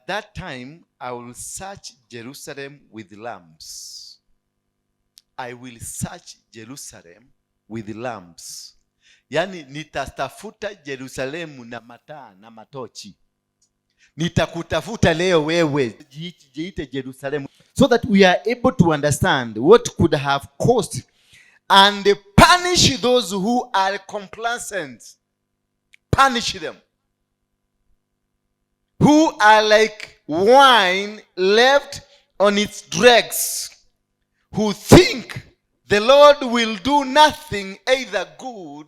That time I will search Jerusalem with lamps. I will search Jerusalem with lamps. Yaani nitatafuta Jerusalemu na mataa na matochi. Nitakutafuta leo wewe, jiite Jerusalemu, so that we are able to understand what could have caused and punish those who are complacent. Punish them who are like wine left on its dregs, who think the Lord will do nothing, either good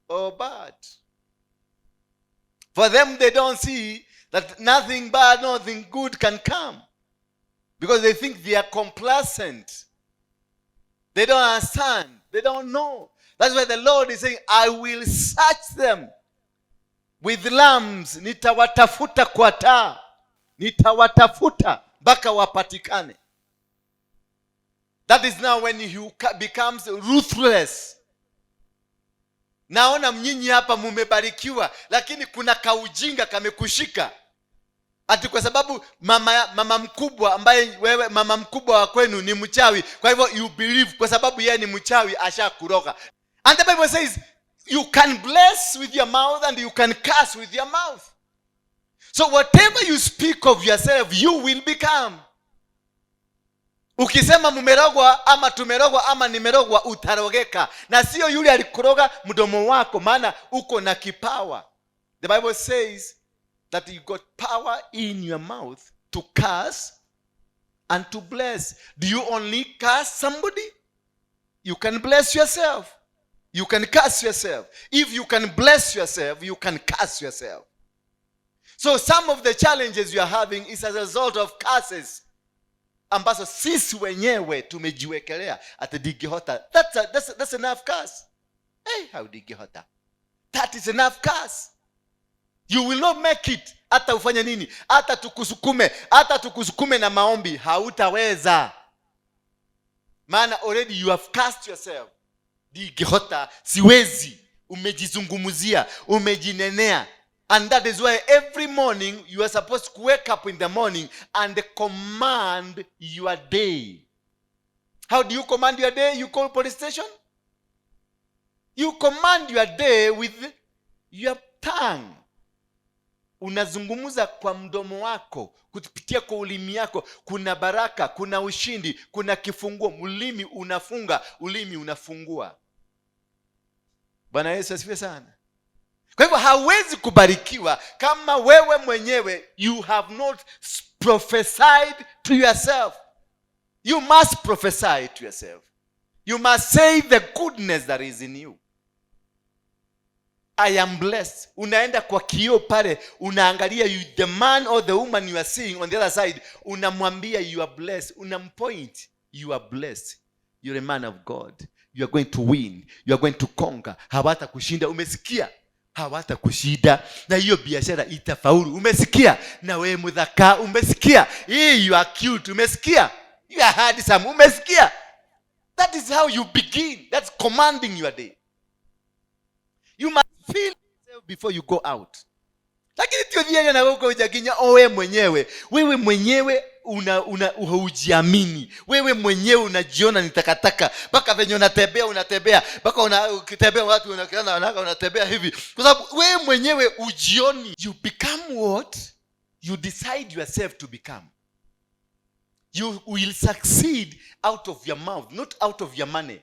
or bad. For them, they don't see that nothing bad, nothing good can come, because they think they are complacent. They don't understand. They don't know. That's why the Lord is saying, "I will search them with lamps." Nitawatafuta kwa taa, nitawatafuta mpaka wapatikane. That is now when he becomes ruthless. Naona nyinyi hapa mumebarikiwa, lakini kuna kaujinga kamekushika, ati kwa sababu mama mkubwa ambaye wewe, mama mkubwa wa kwenu ni mchawi, kwa hivyo you believe kwa sababu yeye ni mchawi, ashakuroga. And the Bible says you can bless with your mouth and you can curse with your mouth. So whatever you speak of yourself, you will become. Ukisema mumerogwa ama tumerogwa ama nimerogwa, utarogeka, na sio yule alikuroga, mdomo wako, maana uko na kipawa. The Bible says that you got power in your mouth to curse and to bless. Do you only curse somebody? You can bless yourself, you can curse yourself. If you can bless yourself, you can curse yourself. So some of the challenges you are having is as a result of curses ambazo sisi wenyewe tumejiwekelea, ati ndingĩhota. That's enough curse. Hey, how ndingĩhota, that is enough curse. You will not make it, hata ufanye nini, hata tukusukume, hata tukusukume na maombi, hautaweza, maana already you have cast yourself. Ndingĩhota, siwezi. Umejizungumzia, umejinenea. And that is why every morning you are supposed to wake up in the morning and command your day. How do you command your day? You call police station? You command your day with your tongue. Unazungumza kwa mdomo wako, kupitia kwa ulimi yako. Kuna baraka, kuna ushindi, kuna kifunguo. Ulimi unafunga, ulimi unafungua. Bwana Yesu asifiwe sana. Kwa hivyo hawezi kubarikiwa kama wewe mwenyewe you have not prophesied to yourself. You must prophesy to yourself. You must say the goodness that is in you. "I am blessed." Unaenda kwa kioo pale, unaangalia you, the man or the woman you are seeing on the other side, unamwambia, "You are blessed." Unampoint, "You are blessed. You're a man of God. You are going to win. You are going to conquer. Hawata kushinda, umesikia? Hawata kushinda, na hiyo biashara itafaulu, umesikia? Na wewe muthaka, umesikia? Hii, you are cute, umesikia? You are handsome, umesikia?" That is how you begin. That's commanding your day. You must feel yourself before you go out. Lakini tiothiaga na gũkũ nja nginya o we mwenyewe, wewe mwenyewe una haujiamini. Wewe mwenyewe unajiona ni takataka, mpaka venye unatembea, unatembea mpaka ukitembea watu unaona unatembea hivi, kwa sababu wewe mwenyewe ujioni. You become what you decide yourself to become. You will succeed out of your mouth, not out of your money,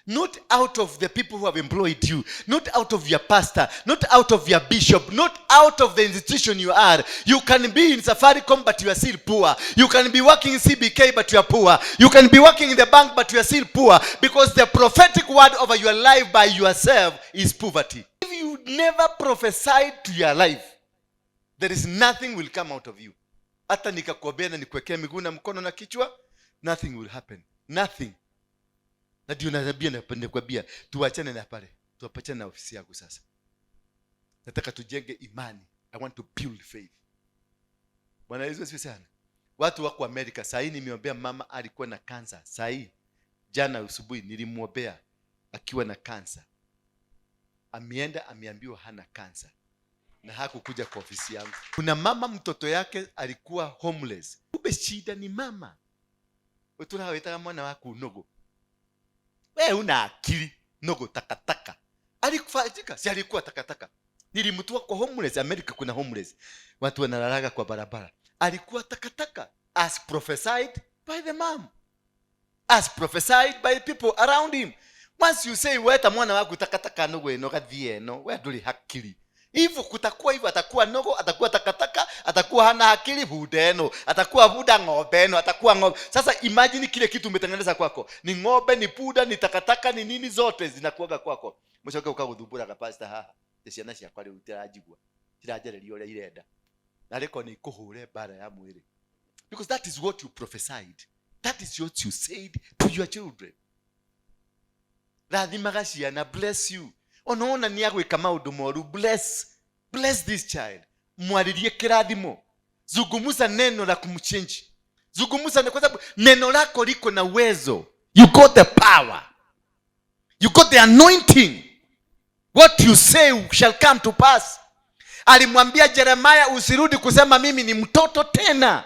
not out of the people who have employed you, not out of your pastor, not out of your bishop, not out of the institution you are. You can be in Safaricom, but you are still poor. You can be working in CBK, but you are poor. You can be working in the bank, but you are still poor, because the prophetic word over your life by yourself is poverty. If you never prophesy to your life, there is nothing will come out of you. Hata nikakuombea na nikuwekea miguu na mkono na kichwa, nothing will happen, nothing. Na ndio naambia, nakwambia tuachane na pale, tuachane na ofisi yako. Sasa nataka tujenge imani. I want to build faith. Bwana Yesu asifiwe sana. Watu wako Amerika sahii, nimeombea mama alikuwa na kansa. Sahii jana asubuhi nilimwombea akiwa na kansa, ameenda ameambiwa hana kansa. Na hakukuja kwa ofisi yangu. Kuna mama mtoto yake alikuwa homeless. Kumbe shida ni mama. Ũtũrawĩtaga mwana waku nũgũ. We una akili, nũgũ takataka. Alikufa, si alikuwa takataka. Nilimtoa kwa homeless. Amerika kuna homeless. Watu wanalalaga kwa barabara. Alikuwa takataka as prophesied by the mom. As prophesied by people around him. Once you say weta mwana waku takataka nũgũ ĩno gathie ĩno, we ndũrĩ hakiri. Hivyo kutakuwa hivyo, atakuwa nogo, atakuwa takataka, atakuwa hana akili, bunda ĩno, atakuwa buda ng'ombe ĩno, atakuwa ng'ombe. Sasa imagine kile kitu umetengeneza kwako ni ng'ombe, ni punda, ni takataka, ni nini, zote zinakuwaga kwako. Mũcoke ũkagũthumbũraga pastor haha, ĩ ciana ciakwa rĩu itiranjigua, ciranjarĩria ũrĩa irenda, na rĩko nĩ ikũhũre mbara ya mwĩrĩ, because that is what you prophesied, that is what you said to your children. Rathimaga ciana, bless you. Onaona nĩ agwĩka maũndũ moru, bless, bless this child. Mwarĩrie kĩrathimo, zungumza neno la kumchange, zungumza, kwa sababu neno lako liko na uwezo. You got the power, you got the anointing. What you say shall come to pass. Alimwambia Jeremaya, usirudi kusema mimi ni mtoto tena.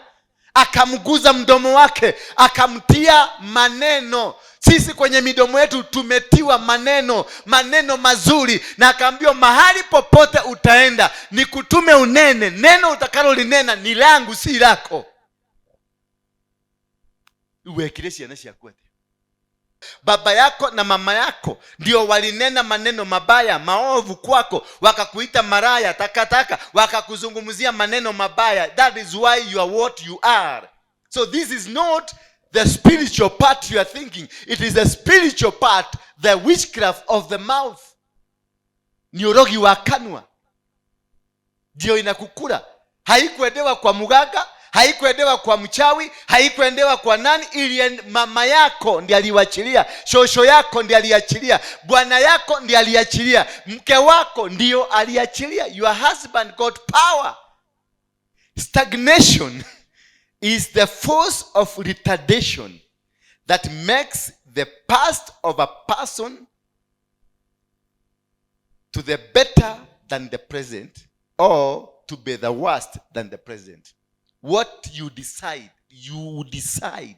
Akamguza mdomo wake, akamtia maneno. Sisi kwenye midomo yetu tumetiwa maneno, maneno mazuri, na akaambiwa mahali popote utaenda nikutume unene, neno utakalolinena ni langu, si lako. Uwekile ciana ciaku atĩa? Baba yako na mama yako ndio walinena maneno mabaya maovu kwako, wakakuita maraya, takataka, wakakuzungumzia maneno mabaya. That is why you are what you are. So this is not the spiritual part you are thinking. It is the spiritual part, the witchcraft of the mouth. Ni urogi wa kanwa ndio inakukula. Haikuendewa kwa mganga, haikuendewa kwa mchawi, haikuendewa kwa nani, ili mama yako ndiye aliwachilia, shosho yako ndiye aliachilia, bwana yako ndiye aliachilia, mke wako ndio aliachilia. Your husband got power. Stagnation is the force of retardation that makes the past of a person to the better than the present or to be the worst than the present. What you decide, you decide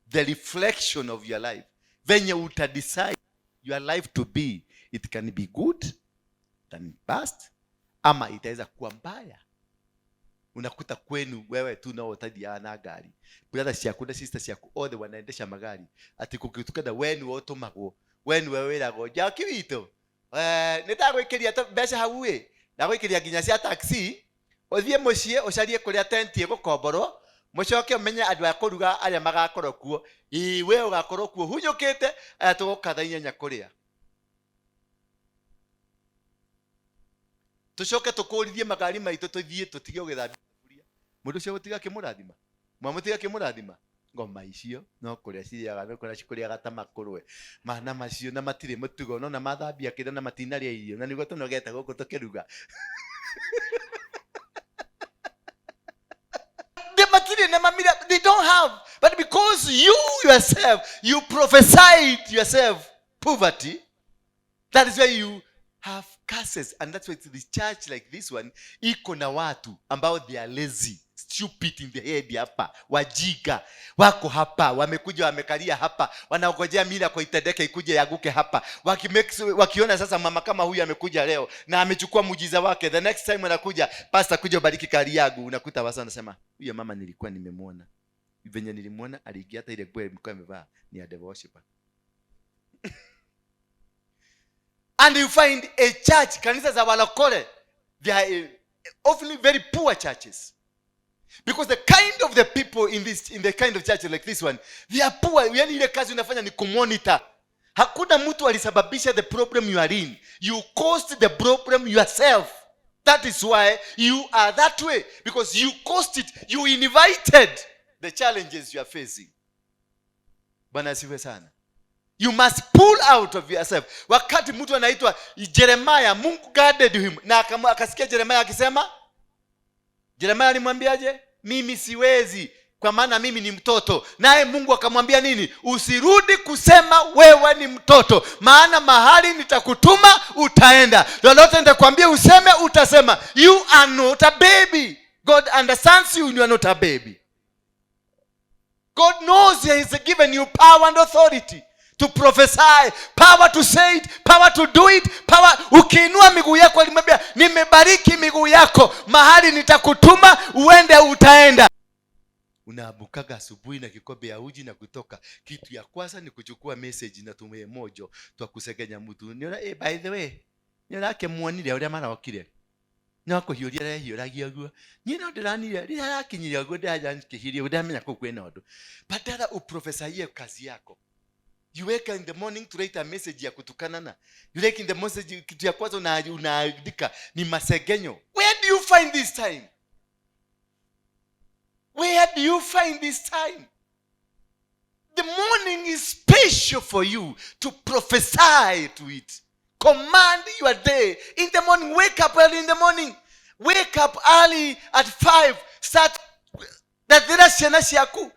the reflection of your life. Venye uta decide your life to be, it can be good than past, ama itaweza kuwa mbaya. Unakuta kwenu wewe tu no ũtathiaga na ngari, brother ciaku na sister ciaku othe wanaendesha magari, ati kũngĩtukana we nĩwe ũtũmagwo, we nĩwe wĩragwo Njoki witũ, nĩ ndagwĩkĩria mbeca hau ĩ, ndagwĩkĩria nginya cia taxi, ũthiĩ mũciĩ ũcarie kũrĩa tenti ĩgũkomborwo, mũcoke ũmenye andũ a kũruga arĩa magakorwo kuo, ĩ we ũgakorwo kuo hunyũkĩte, aya tũgũka thaa 8 kũrĩa, tũcoke tũkũrithie makari maitũ tũthiĩ tũtige ũgĩthambia thaburia. Mũndũ ũcio gũtiga akĩmũrathima, mwamũtiga akĩmũrathima, ngoma icio no kũrĩa cirĩaga, no kũrĩa cikũrĩaga ta makũrwe mana macio, na matirĩ mũtugo, no na mathambia kĩrĩa na matinarĩa irio, na nĩguo tũnogete gũkũ tũkĩruga. The material na mamira, they don't have, but because you yourself, you prophesied yourself poverty, that is why you have curses. And that's why this church like this one iko na watu ambao they are lazy, stupid in the head hapa, wajiga wako hapa, wamekuja wamekalia hapa, wanaongojea miracle itendeke ikuje yaguke hapa. Wakiona sasa mama kama huyu amekuja leo na amechukua muujiza wake, the next time anakuja, pastor kuja ubariki kari yangu, unakuta wasa anasema huyo mama nilikuwa nimemuona, venye nilimuona aliingia hata ile nguo alikuwa amevaa ni ya devil worshiper. And you find a church, kanisa za walokole, they are often very poor churches. Because the kind of the people in the kind of church like this one, they are poor. Yani ile kazi unafanya ni kumonitor. Hakuna mtu alisababisha the problem you are in. You caused the problem yourself. That is why you are that way. Because you caused it. You invited the challenges you are facing. Bwana asifiwe sana. You must pull out of yourself. Wakati mtu anaitwa Jeremiah, Mungu guarded him. Na akasikia Jeremiah akisema, Jeremiah alimwambiaje? Mimi siwezi. kwa maana mimi ni mtoto. Naye Mungu akamwambia nini? Usirudi kusema wewe ni mtoto, maana mahali nitakutuma utaenda, lolote nitakwambia useme utasema. You are not a baby. God understands you, you are not a baby. God knows he has given you power and authority to prophesy, power to say it, power to do it, power. Ukiinua miguu yako, alimwambia nimebariki miguu yako, mahali nitakutuma uende utaenda. Unaamukaga asubuhi na kikombe ya uji na kutoka, kitu ya kwanza ni kuchukua message na tumwe mojo twakusegenya mtu. Niona by the way, niona akĩmuonire ũrĩa marokire no kũhiũria arehiũragia ũguo. Niĩ no ndĩranire rĩrĩa arakinyire ũguo ndĩranjĩkĩhirie ndamenya kũu kwĩna ũndũ. Badala uprofesaie kazi yako, you wake in the morning to write a message ya kutukanana. You wake in the message, kitu ya kwanza unaandika ni masegenyo. Where do you find this time? Where do you find this time? The morning is special for you to prophesy to it. Command your day in the morning. Wake up early in the morning. Wake up early at 5. Start. Rathira ciana ciaku,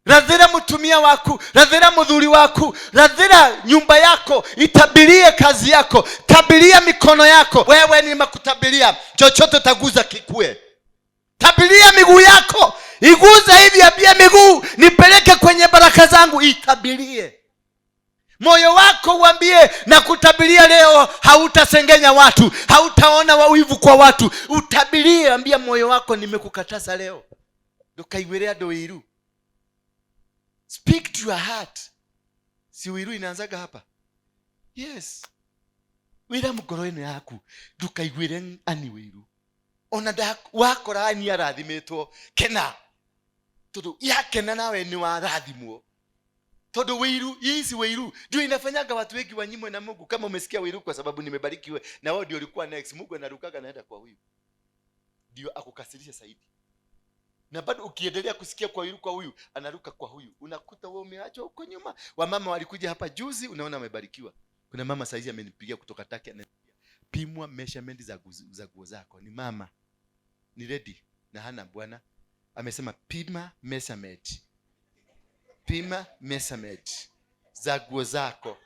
rathira mutumia waku, rathira muthuri waku, rathira nyumba yako, itabirie kazi yako, tabiria mikono yako. Wewe ni makutabiria, chochote utaguza kikue. Tabiria miguu yako, iguza hivi, ambia miguu nipeleke kwenye baraka zangu, itabirie. Moyo wako uambie na kutabiria leo, hautasengenya watu, hautaona wivu kwa watu. Utabirie, ambia moyo wako nimekukataza leo, ndukaiguire andu wiru. Speak to your heart. Si wiru inaanzaga hapa? Yes. Wira ngoro ĩno yaku, ndukaiguire ani wiru. Ona wakora ani arathimĩtwo, kena, tondu yakena nawe ni warathimwo. Tondu wiru, hizi wiru ndio inafanyaga watu wengi wanyimwe na Mungu. Kama umesikia wiru kwa sababu nimebarikiwe na wewe ndio ulikuwa next, Mungu anarukaga naenda kwa huyu ndio akukasirisha zaidi. Na bado ukiendelea kusikia kwa wiru kwa huyu, anaruka kwa huyu, unakuta wewe umeachwa huko nyuma. Wamama walikuja hapa juzi, unaona wamebarikiwa. Kuna mama saizi amenipigia kutoka Turkey, ananiambia pimwa measurement za nguo zako. Ni mama, ni ready na hana bwana, amesema pima measurement, pima measurement za nguo zako,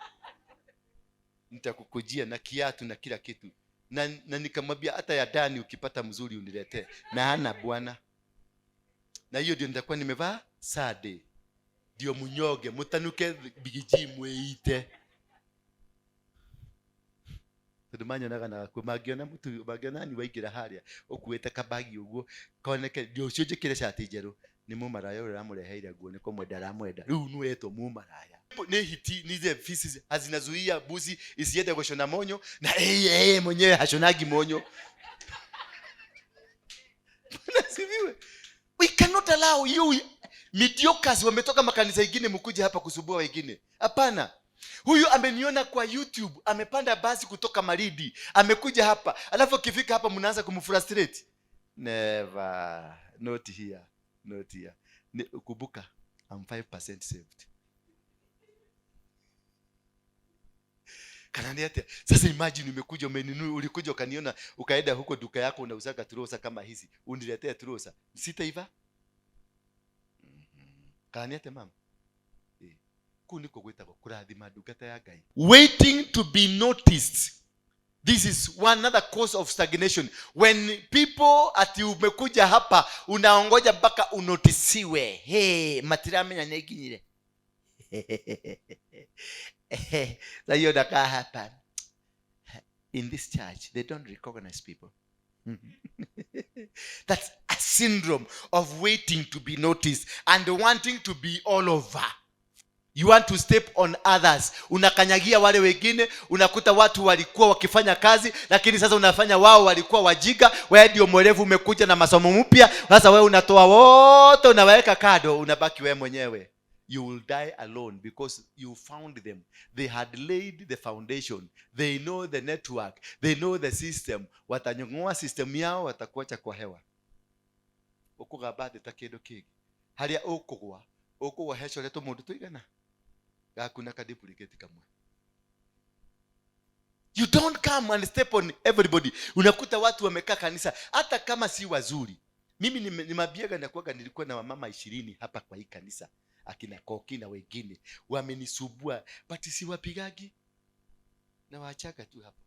nitakukujia na kiatu na kila kitu. Na nikamwambia hata ya ndani ukipata mzuri uniletee, na hana bwana. Na hiyo ndio nitakuwa nimevaa Sunday, ndio munyoge mutanuke bigiji mwite tondu manyonaga na gakuo, mangiona mutu, mangiona ni waingĩra harĩa ũkuĩte kabagi ũguo koneke ndio ũcio njĩkĩre cati njerũ, nĩ mũmaraya ũrĩa ũramũreheire nguo, nĩ kũmwenda aramwenda. Rĩu nĩwetwo mũmaraya. Nĩ hiti ni zile fisi hazinazuia mbuzi isiende kushona monyo, na yeye mwenyewe hashonagi monyo. Bwana asifiwe. We cannot allow you mediocres wametoka makanisa ingine mkuje hapa kusumbua wengine. Hapana. Huyu ameniona kwa YouTube, amepanda basi kutoka Malindi, amekuja hapa. Alafu akifika hapa mnaanza kumfrustrate. Never. Not here. Not here. Kumbuka, I'm 5% saved. Kana ni atia? Sasa imagine umekuja umeninunua, ulikuja ukaniona, ukaenda huko duka yako unauzaga trosa kama hizi, uniletea trosa. Sitaiva? Kana ni atia mama? Kuu niko gwĩtagwo kũrathima ndungata ya Ngai. Waiting to be noticed. This is one other cause of stagnation. When people ati umekuja hapa unaongoja mpaka unotisiwe. Hey, matiramenya nĩnginyire. Na hiyo nakaa hapa. In this church, they don't recognize people. That's a syndrome of waiting to be noticed and wanting to be all over. You want to step on others. Unakanyagia wale wengine, unakuta watu walikuwa wakifanya kazi, lakini sasa unafanya wao walikuwa wajiga, wewe ndio mwerevu umekuja na masomo mpya, sasa wewe unatoa wote unaweka kado, unabaki wewe mwenyewe. You will die alone because you found them. They had laid the foundation. They know the network. They know the system. Watanyongoa system yao, watakuacha kwa hewa. Ukugamba thĩ ta kĩndũ kĩngĩ. Harĩa ũkũgwa, ũkũgwa hecoretwo mũndũ tũigana? Gaku na kaduplicate kamwe. You don't come and step on everybody. Unakuta watu wamekaa kanisa hata kama si wazuri. Mimi nimeambiaga na kuwaga nilikuwa na wamama 20 hapa kwa hii kanisa, akina Koki na wengine wamenisubua, but siwapigagi na waachaga tu hapo,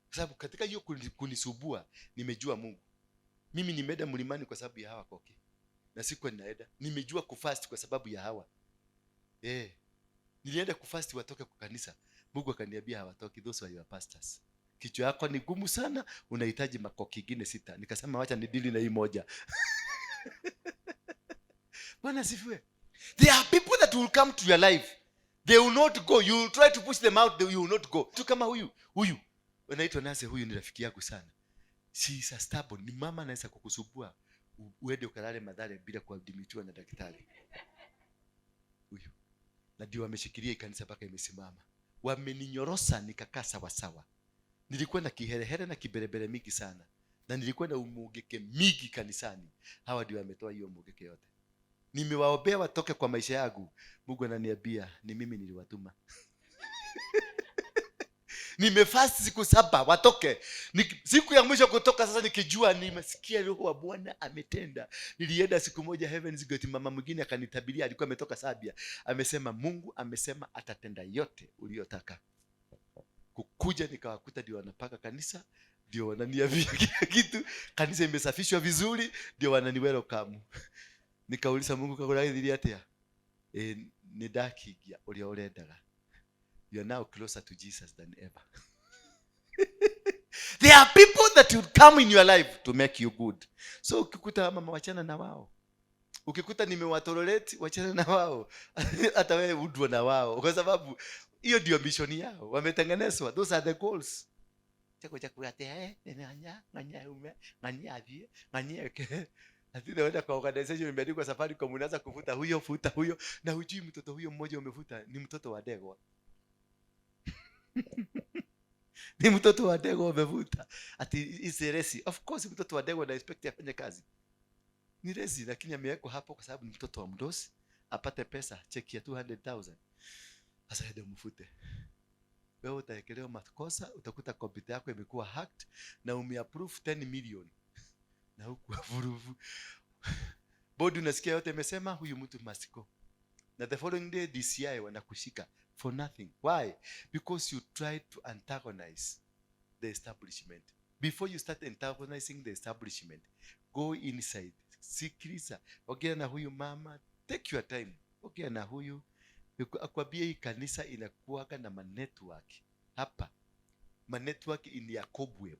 kwa sababu katika hiyo kunisubua nimejua Mungu. Mimi nimeenda mlimani kwa sababu ya hawa Koki, na sikuwa ninaenda. Nimejua kufast kwa sababu ya hawa. Nilienda kufast watoke kwa kanisa, Mungu akaniambia hawatoki, those are your pastors. Kichwa yako ni gumu sana, unahitaji makoki ingine 6. Nikasema wacha nidili na hii moja. Bwana asifiwe. There are people that will come to your life. They will not go. You will try to push them out, they will not go. Tu kama huyu, huyu anaitwa Nase, huyu ni rafiki yangu sana. She is a stubborn. Ni mama anaweza kukusumbua uende ukalale Mathare bila kuadmitiwa na daktari. Huyu. Na ndio ameshikilia kanisa mpaka imesimama. Wameninyorosa nikakaa sawa sawa. Nilikuwa na kiherehere na kiberebere mingi sana. Na nilikuwa na umugeke mingi kanisani. Hawa ndio wametoa hiyo umugeke yote. Nimewaombea watoke kwa maisha yangu. Mungu ananiambia ni mimi niliwatuma. Nimefast siku 7 watoke. Siku ya mwisho kutoka sasa nikijua nimesikia roho wa Bwana ametenda. Nilienda siku moja Heaven's Gate, mama mwingine akanitabiria, alikuwa ametoka Sabia. Amesema Mungu amesema atatenda yote uliyotaka. Kukuja nikawakuta ndio wanapaka kanisa, ndio wananiambia kila kitu, kanisa imesafishwa vizuri, ndio wananiwelcome. Nikauliza Mungu kaguragithirie atia? Ni ndakingia uria urendaga. You are now closer to Jesus than ever. There are people that will come in your life to make you good. So ukikuta mama, wachana na wao. Ukikuta nimewatolerate, wachana na wao. Hata wewe udwa na wao, kwa sababu hiyo ndio mission yao. Wametengenezwa. Those are the goals. Chako cha kuatea, nganya, nganya ume, nganya athie, nganya eke. Ati naenda kwa organization imeandikwa Safaricom, unaanza kufuta huyo, futa huyo, na hujui mtoto huyo mmoja umefuta ni mtoto wa ndegwa. Ni mtoto wa ndegwa umevuta. Ati is a resi. Of course mtoto wa ndegwa na expect afanye kazi. Ni resi, lakini amewekwa hapo kwa sababu ni mtoto wa mdosi, apate pesa, cheki ya 200,000. Sasa ende umfute. Wewe utaekelewa makosa, utakuta kompyuta yako imekuwa hacked na umeapprove 10 million. Na huku approve. Bodi unasikia yote imesema huyu mtu must go. Na the following day DCI wanakushika for nothing. Why? Because you try to antagonize the establishment. Before you start antagonizing the establishment, go inside. Sikiliza. Ongea na huyu mama, take your time. Ongea na huyu. Akwambie hii kanisa inakuwaga na ma network hapa. Ma network in ya cobweb.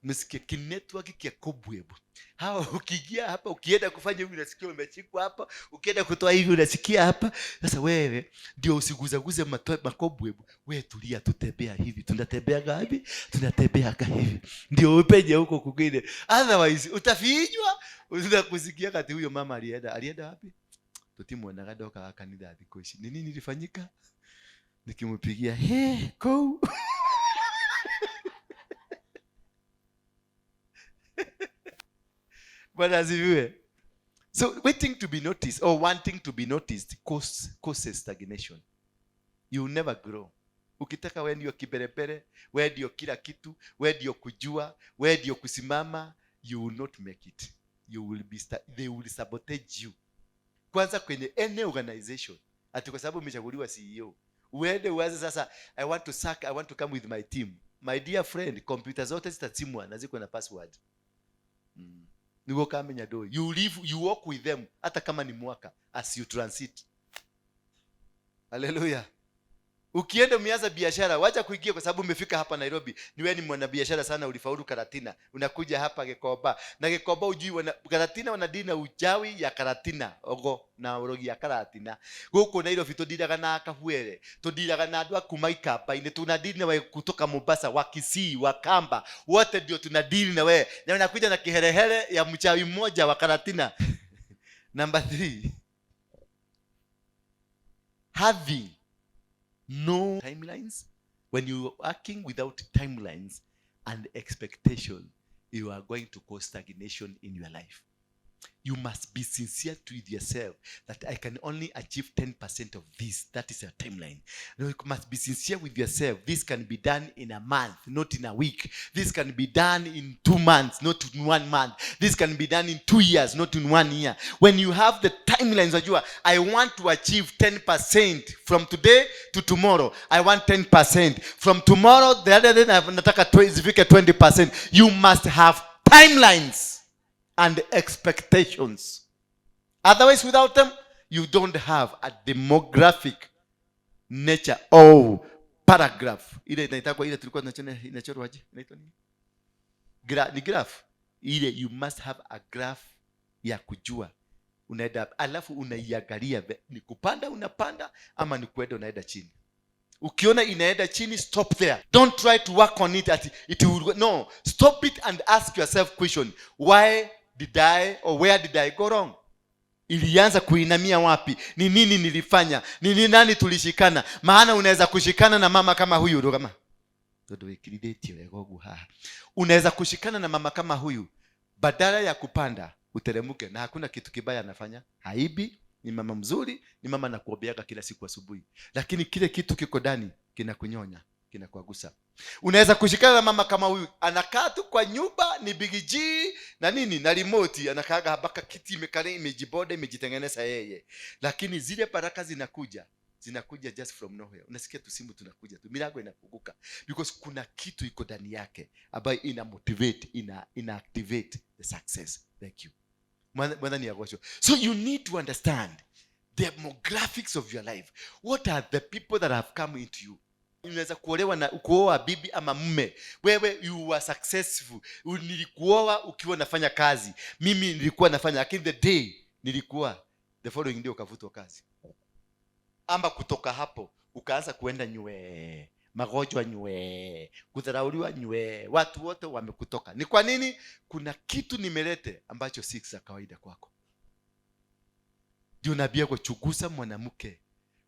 Msikie ki network kia cobweb. Hawa ukiingia hapa, ukienda kufanya hivi unasikia umeshikwa hapa, ukienda kutoa hivi unasikia hapa. Sasa wewe ndio usiguzaguze makobweb. Wewe tulia, tutembea hivi. Tunatembea gapi? Tunatembea hivi. Ndio upenye huko kwingine. Otherwise utafinywa. Utakusikia kati huyo mama alienda. Alienda wapi? Tutimuonaga ndoka kanitha thikũ ici. Ni nini ilifanyika? Nikimpigia, he, kou. Bwana asifiwe. So waiting to be noticed or wanting to be noticed causes stagnation. You will never grow. Ukitaka wewe ndio kiberebere, wewe ndio kila kitu, wewe ndio kujua, wewe ndio kusimama, you will not make it. They will sabotage you. Kwanza kwenye any organization, ati kwa sababu umechaguliwa CEO, uende uanze sasa, I want to sack, I want to come with my team. My dear friend, computer zote zitazimwa na ziko na password. Niguo kamenya do. You live, you walk with them hata kama ni mwaka as you transit. Hallelujah. Ukienda umeanza biashara, wacha kuingia kwa sababu umefika hapa Nairobi. Ni wewe ni mwanabiashara sana, ulifaulu Karatina. Unakuja hapa Gikomba. Na Gikomba ujui wana, Karatina wanadili na uchawi ya Karatina, ogo na urogi ya Karatina. Guku Nairobi tudiraga na Kabuere, tudiraga na andu a kuma Ikamba-inĩ, tunadili na we kutoka Mombasa, wa Kisii, wa Kamba, wote ndio tunadili na we. Na unakuja na kiherehere ya mchawi mmoja wa Karatina. Number 3. Having no timelines. When you are working without timelines and expectation, you are going to cause stagnation in your life. You must be sincere to yourself that I can only achieve 10% of this. That is a timeline. You must be sincere with yourself. This can be done in a month, not in a week. This can be done in 2 months, not in one month. This can be done in 2 years, not in one year. When you have the timelines, unajua, I want to achieve 10% from today to tomorrow. I want 10%. From tomorrow, the other day, nataka zifike 20%. You must have timelines and expectations. Otherwise, without them, you don't have a demographic nature or paragraph. Ile inaitwa, ile tulikuwa tunachora, inachorwaje? Inaitwa nini? Ni graph. Ile you must have a graph ya kujua unaenda, alafu unaiangalia ni kupanda unapanda ama ni kuenda unaenda chini. Ukiona inaenda chini, stop there. Don't try to work on it at it will, no, stop it and ask yourself question: why did I or where did I go wrong? Ilianza kuinamia wapi? Ni nini nilifanya? Ni nini, nani tulishikana? Maana unaweza kushikana na mama kama huyu, ndo kama tondu wikirithĩtie wega ũguo haha, unaweza kushikana na mama kama huyu, badala ya kupanda uteremuke, na hakuna kitu kibaya anafanya, haibi, ni mama mzuri, ni mama anakuombeaga kila siku asubuhi, lakini kile kitu kiko ndani kinakunyonya, kinakuagusa. Unaweza kushikana na mama kama huyu, anakaa tu kwa nyumba, ni Big G na nini na remote, anakaaga mpaka kiti imekale, imejiboda, imejitengeneza yeye, lakini zile baraka zinakuja, zinakuja just from nowhere. Unasikia tu simu tunakuja tu, milango inafunguka, because kuna kitu iko ndani yake ambayo ina motivate, ina activate the success. Thank you. Mwathani agocwo. So you need to understand demographics of your life. What are the people that have come into you? Unaweza kuolewa na kuoa bibi ama mume. Wewe, you were successful. Nilikuoa ukiwa unafanya kazi, mimi nilikuwa nafanya, lakini the day nilikuwa, the following day ukafutwa kazi, ama kutoka hapo ukaanza kuenda nywe, magonjwa nywe, kudharauliwa nywe, watu wote wamekutoka. Ni kwa nini? Kuna kitu nimelete ambacho si za kawaida kwako. Ndio nabii kuchunguza mwanamke,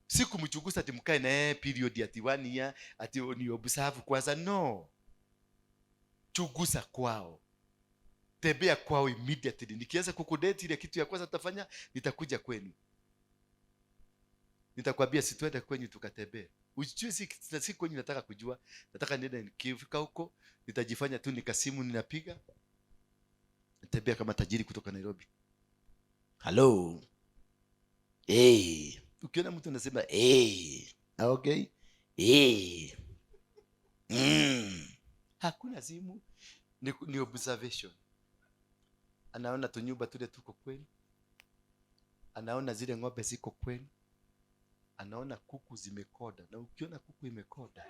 si kumchunguza ati mkae na yeye period ati one year, ati ni observe kwanza. No, chunguza kwao, tembea kwao immediately. Nikianza kukudate, ile kitu ya kwanza tutafanya, nitakuja kwenu, nitakwambia, "Si twende kwenyu tukatembee?" Ujue si kwenyu nataka kujua, nataka niende. Nikifika huko nitajifanya tu nikasimu ninapiga, natembea kama tajiri kutoka Nairobi. "Hello, hey." Ukiona mtu anasema "Hey," okay, hey. Hakuna simu, ni observation. Anaona tunyumba tule tuko kwenu, anaona zile ng'ombe ziko kwenu, anaona kuku zimekoda, na ukiona kuku imekoda,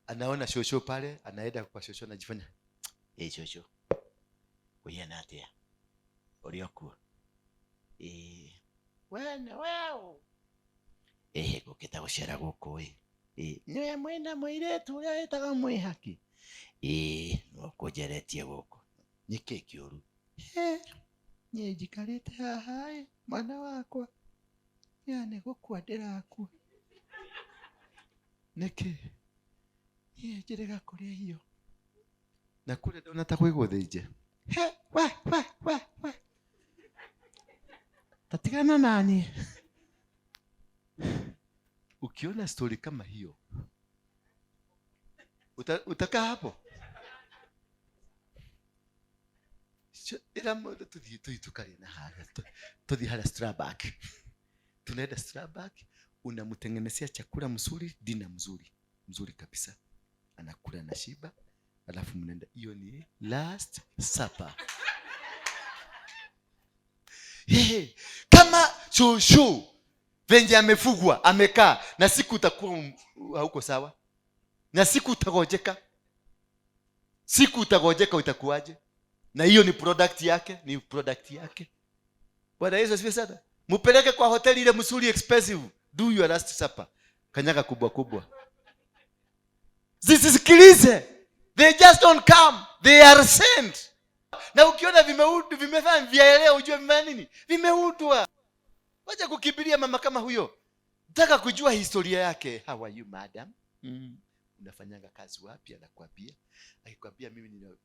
anaona shosho pale, anaenda kwa shosho, anajifanya, "Shosho, kũhiana atĩa ũrĩ okuo wene weũ ngũkĩte gũcera gũkũ ĩ nĩwe mwĩna mũirĩtu ũrĩa wĩtagwo Mwĩhaki? Ĩĩ, no kũnjeretie gũkũ nĩkĩ kĩũru? Niĩ njikarĩte haha ĩ, mwana wakwa ya nĩ gũkua ndĩrakua. Nĩkĩ? Niĩ njĩrĩga kũrĩa irio na kũrĩa ndona ta kwĩ gũthĩnje. He, we we we we, tatigana nani." Ukiona story kama hiyo, utakaa hapo? Ĩra mũndũ tũthiĩ tũthiĩ tũkarĩe na harĩa, tũthiĩ harĩa Starbucks. Tunaenda Starbucks, unamtengenezea chakula mzuri, dinner mzuri mzuri kabisa, anakula na shiba, alafu mnaenda. Hiyo ni last supper. Hey, kama shushu venye amefugwa amekaa, na siku utakuwa hauko sawa, na siku utagojeka, siku utagojeka, utakuwaje? Na hiyo ni product yake, ni product yake. Bwana Yesu asifiwe sana. Mupeleke kwa hoteli ile mzuri expensive, do your last supper, kanyaga kubwa kubwa, zisisikilize. They just don't come, they are sent. Na ukiona vimefanya vyaelea, ujue vimefanya nini, vimeundwa. Wacha kukimbilia mama kama huyo, taka kujua historia yake. "How are you, madam?" Unafanyanga kazi wapi? Anakuambia. Akikwambia mimi nina,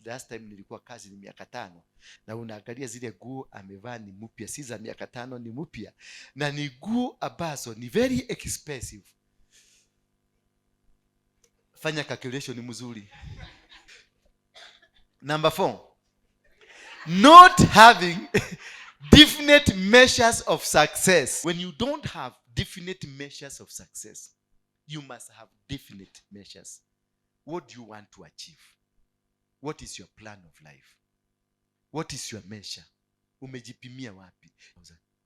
last time nilikuwa kazi ni miaka 5, na unaangalia zile nguo amevaa ni mpya, si za miaka 5, ni mpya, na ni nguo ambazo ni very expensive. Fanya calculation mzuri. Number 4, not having definite measures of success. When you don't have definite measures of success, you must have definite measures. What do you want to achieve? What is your plan of life? What is your measure? Umejipimia wapi?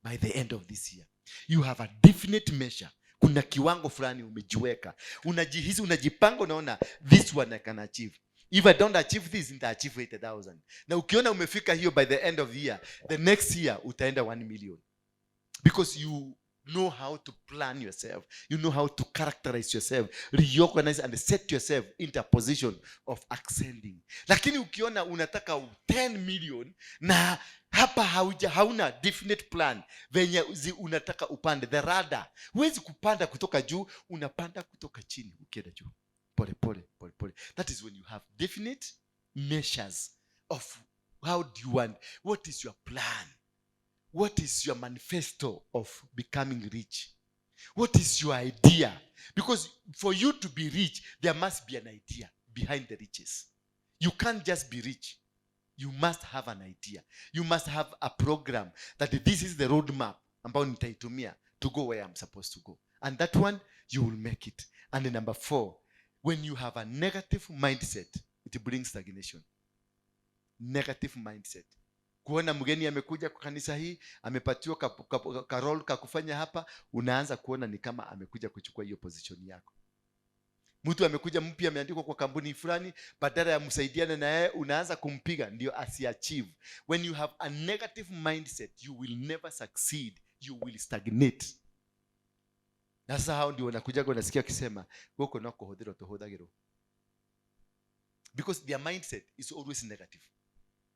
By the end of this year, you have a definite measure. Kuna kiwango fulani umejiweka. Unajihisi, unajipanga, unaona this one I can achieve. If I don't achieve this, nita achieve 80,000. Na ukiona umefika hiyo by the end of the year, the next year utaenda 1 million. Because you know how to plan yourself. You know how to characterize yourself, reorganize and set yourself into a position of ascending. Lakini ukiona unataka 10 million na hapa hauna definite plan venye unataka upande the ladder. Huwezi kupanda kutoka juu, unapanda kutoka chini ukienda juu. Pole pole pole pole. That is when you have definite measures of how do you want, what is your plan? What is your manifesto of becoming rich? What is your idea? Because for you to be rich, there must be an idea behind the riches. You can't just be rich. You must have an idea. You must have a program that this is the roadmap ambao nitaitumia to go where I'm supposed to go. And that one, you will make it. And number 4, when you have a negative mindset, it brings stagnation. Negative mindset. Kuona mgeni amekuja kwa kanisa hii, amepatiwa ka role ka kufanya hapa, unaanza kuona ni kama amekuja kuchukua hiyo position yako. Mtu amekuja mpya, ameandikwa kwa kampuni fulani, badala ya msaidiane na yeye, unaanza kumpiga ndio asiachieve. When you have a negative mindset, you will never succeed, you will stagnate. Na sasa hao ndio wanakuja, unasikia akisema gũkũ no kũhũthĩrwo tũhũthagĩrwo, because their mindset is always negative.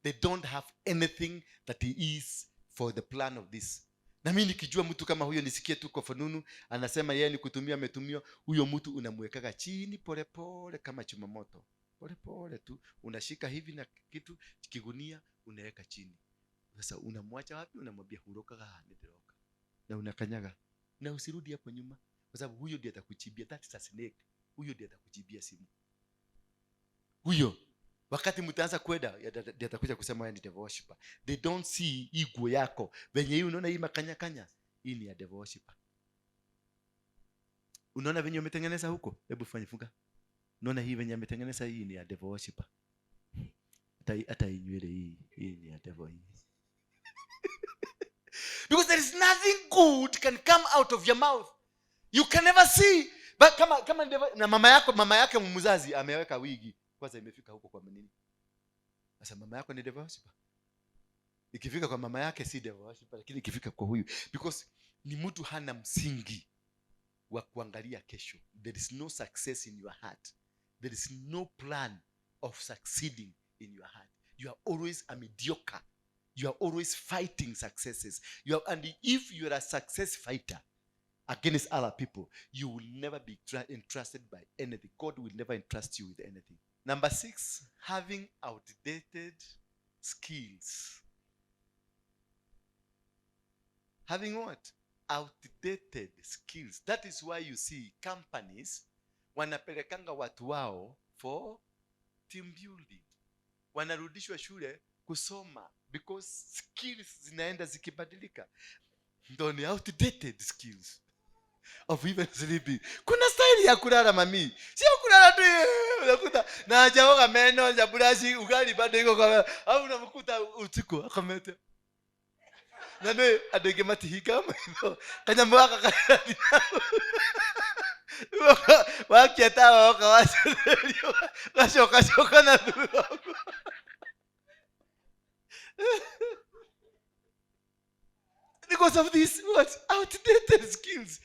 They don't have anything that is for the plan of this. Na mimi nikijua mtu kama huyo, nisikie tu kwa fununu anasema yeye ni kutumia ametumiwa, huyo mtu unamwekaga chini pole pole kama chuma moto. Pole pole tu unashika hivi na kitu kigunia unaweka chini. Sasa unamwacha wapi? Unamwambia huroka ndiroka. Na unakanyaga. Na usirudi hapo nyuma kwa sababu huyo ndiye atakuchimbia. That is a snake. Huyo ndiye atakuchimbia simu. Huyo wakati mtaanza kwenda ndiye atakuja kusema wewe ni devil worshiper. They don't see ego yako. Venye hii unaona hii makanya kanya, hii ni ya devil worshiper. Unaona venye umetengeneza huko? Hebu fanya funga. Unaona hii venye ametengeneza hii ni ya devil worshiper. Hata hii nywele hii, hii ni ya devil hii. Because there is nothing good can come out of your mouth. You can never see. But kama devil, na mama yako, mama yake mzazi ameweka wigi. Kwanza imefika huko kwa nini? Sasa mama yako ni devil worshiper. Ikifika kwa mama yake si devil worshiper, lakini ikifika kwa huyu, because ni mtu hana msingi wa kuangalia kesho. There is no success in your heart. There is no plan of succeeding in your heart. You are always a mediocre. You are always fighting successes. And if you are a success fighter against other people, you will never be entrusted by anything. God will never entrust you with anything. Number 6, having outdated skills. Having what? Outdated skills. That is why you see companies wanapelekanga watu wao for team building. Wanarudishwa shule kusoma because skills zinaenda zikibadilika. Ndio ni outdated skills of even sleeping. Kuna style ya kulala mami. Sio kulala tu, unakuta na hajaoga meno, hajabrush, ugali bado iko kwa, au unamkuta usiku akamete. Na nĩ andũ aingĩ matihingaga maitho. Kanyamũ gaka karĩa wakia tawa woka wacokerio, gacoka coka na thutha ũguo. Because of this, what? Outdated skills.